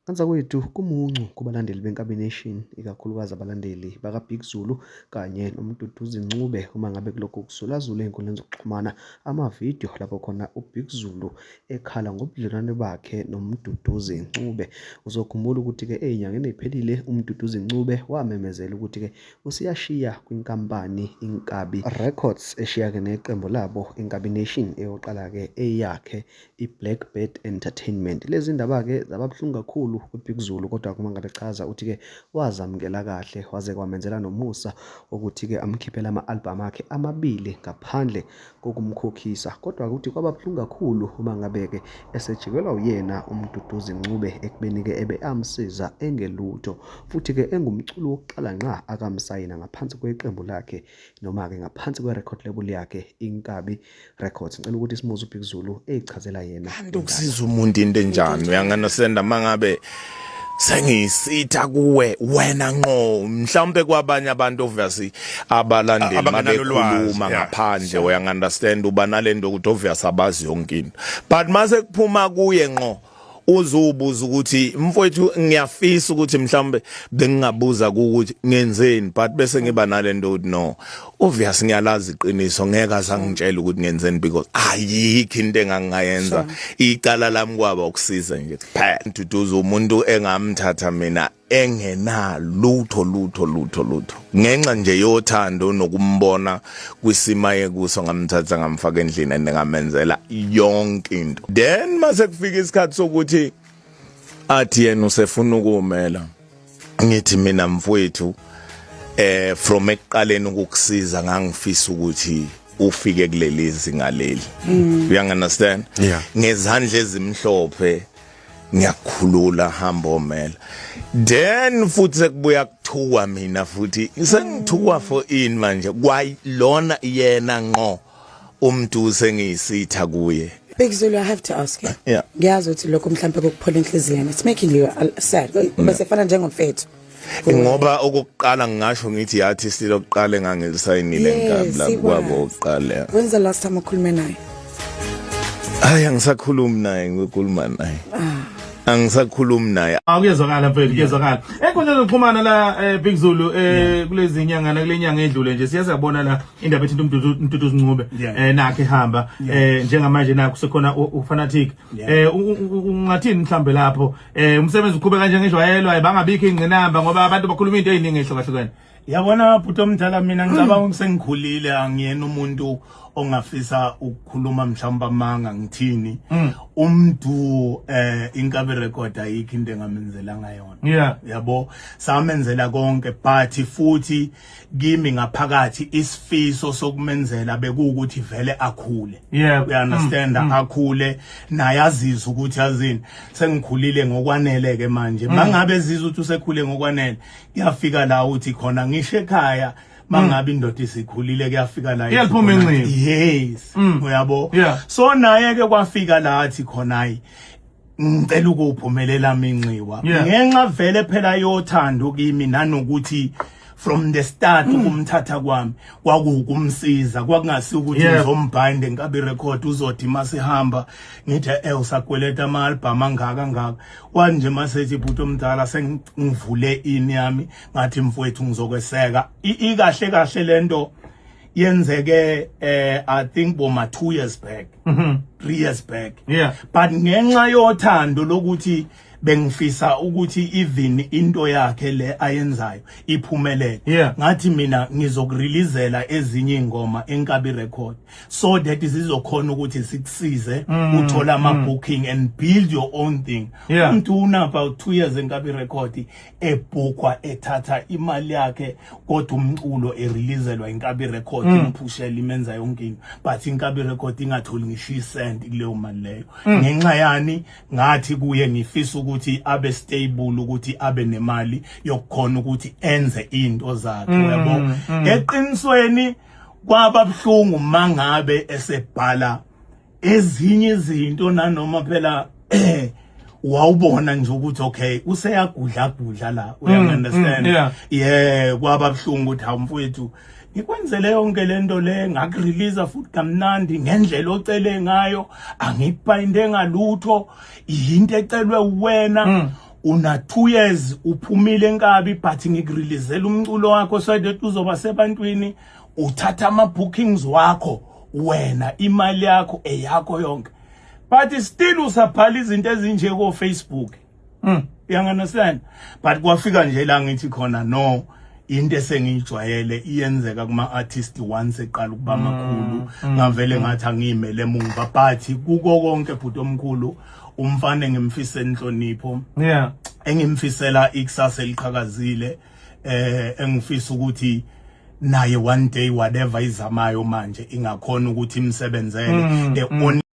Nganzakwethu kumuncu kubalandeli beNkabi Nation, ikakhulukazi abalandeli bakaBig Zulu kanye noMduduzi Ncube uma ngabe kulokhu kuzulazula ey'nkundleni zokuxhumana amavidiyo lapho khona uBig Zulu ekhala ngobudlelwane bakhe noMduduzi Ncube. Uzokhumbula ukuthi-ke ey'nyangeni ey'phelile uMduduzi Ncube wamemezela ukuthi-ke useyashiya kwinkampani Inkabi Records eshiya-ke neqembu labo Inkabi Nation eyoqala-ke eyakhe i-Black Bird Entertainment. Lezi ndaba-ke zaba buhlungu kakhulu kwiBig Zulu kodwa uma ngabe chaza uthi-ke wazamukela kahle waze kwamenzela nomusa wokuthi-ke amkhiphele ama-albhamu akhe amabili ngaphandle kokumkhokhisa. Kodwa ukuthi kwaba buhlungu kakhulu uma ngabe-ke esejikelwa uyena uMduduzi Ncube ekubeni-ke ebe amsiza engelutho futhi-ke engumculi wokuqala ngqa akamsayina ngaphansi kweqembu lakhe noma-ke ngaphansi kwe-record label yakhe Inkabi Records. Ngicela ukuthi simuze uBig Zulu eyichazela yena. Kanti ukusiza umuntu into enjani uyanganasenda mangabe sengiyisitha kuwe wena ngqo mhlawumbe kwabanye abantu obviously abalandeli mabekhuluma ngaphandle uyangunderstand uba nalento ukuthi obvious abazi yonke into but mase kuphuma kuye ngqo uzubuza ukuthi mfowethu ngiyafisa ukuthi mhlawumbe bengingabuza ukuthi ngenzeni but bese ngiba nalento ukuthi no obvious ngiyalazi iqiniso ngeke azangitshela ukuthi ngenzeni because ayikho into engangayenza icala lami kwaba ukusiza nje kuphela nduduzo umuntu engamthatha mina engenalutho lutho lutho lutho ngenxa nje yothando nokumbona kwisima yekuso ngamthatha ngamfaka endlini and ngamenzela yonke into then mase kufika isikhathi sokuthi athi yena usefuna ukumela ngithi mina mfowethu eh from ekuqaleni ukukusiza ngangifisa ukuthi ufike kuleli zinga leli you understand ngezandla ezimhlophe ngiyakukhulula hamba omela then futhi sekubuya kuthuka mina futhi sengithukwa for in manje kwayilona yena ngqo umuntu sengiyisitha kuye. Big Zulu, I have to ask you. Yeah. Ngiyazi ukuthi lokho mhlampe kokuphola inhliziyo. It's making you sad. Bese fana njengomfethu. Ngoba okokuqala ngingasho ngithi yathi silokuqala engangilisayinile nkabi la kwabo oqala. When's the last time ukhulume naye? Hayi angisakhulumi naye ngikhuluma naye. Ah. Angisakhulumi naye. Akuyezwakala mfethu, kuyezwakala. Enkundleni zokuxhumana la Big Zulu kulezi nyanga kule nyanga edlule nje siye sabona la indaba ethinta uMduduzi Ncube nakhe ehamba njengamanje nakho sekhona uFanatic. Ungathini mhlambe lapho umsebenzi uqhubeka njengejwayelo ayibangabikho ingqinamba ngoba abantu bakhuluma into eziningi ehlukahlukene. Yabona bhuti omdala mina ngicabanga ukuthi sengikhulile angiyena umuntu ongafisa ukukhuluma mhlawumbe amanga ngithini umntu Inkabi Record ayikho into engamenzelanga yona yabo samenzela konke but futhi kimi ngaphakathi isifiso sokumenzela bekuwukuthi vele akhule you understand akhule naye azizwe ukuthi yazini sengikhulile ngokwanele ke manje mangabe ezizwe ukuthi usekhule ngokwanele kuyafika la uthi khona ngisho ekhaya mangabe indoda isikhulile kuyafika la Iyaliphuma inxiwa. Yes uyabo so naye ke kwafika la athi khona hayi ngicela ukuphumelela minxiwa ngenxa vele phela yothando kimi nanokuthi from the start ukumthatha kwami kwakuwukumsiza kwakungasi ukuthi ngizombhind enkabi record uzothi masihamba ngithi eh usakweleta ama album angaka ngaka kwanje masethi bhuti omdala sengivule ini yami ngathi mfowethu ngizokweseka ikahle kahle lento yenzeke I think boma 2 years back 3 years back but ngenxa yothando lokuthi bengifisa ukuthi even into yakhe le ayenzayo iphumelele ngathi mina ngizokureleasela ezinye ingoma enkabi record so that sizokhona ukuthi sikusize uthola ama booking and build your own thing. Umuntu una about 2 years enkabi record ebhukwa ethatha imali yakhe kodwa umculo ereleaselwa inkabi record imphushela imenza yonke into but inkabi record ingatholi ngisho icent kuleyo mali leyo ngenxa yani ngathi kuye ngifisa ukuthi abe stable ukuthi abe nemali yokukhona ukuthi enze into zakhe uyabo eqinisweni kwaba buhlungu mangabe esebhala ezinye izinto nanoma phela wawubona nje ukuthi okay useyagudla gudla la uya understand yeah kwaba buhlungu ukuthi hawu mfowethu ngikwenzele yonke lento le ngakurelease futhi kamnandi ngendlela ocele ngayo angikubhayinde ngalutho yinto ecelwe uwena. Una 2 years uphumile enkabi, but ngikureleasela umculo wakho so that uzoba sebantwini, uthatha ama bookings wakho wena, imali yakho eyakho yonke, but still usabhala izinto ezinje ko Facebook. You understand? But kwafika nje la ngithi khona, no, into esengiyijwayele iyenzeka kuma artist once eqala ukuba makhulu. Ngavele ngathi angiyimele emuva, but kuko konke, bhuti omkhulu, umfana engimfisa inhlonipho, engimfisela ikusasa eliqhakazile, engifisa ukuthi naye one day, whatever izamayo manje, ingakhona ukuthi imsebenzele. The only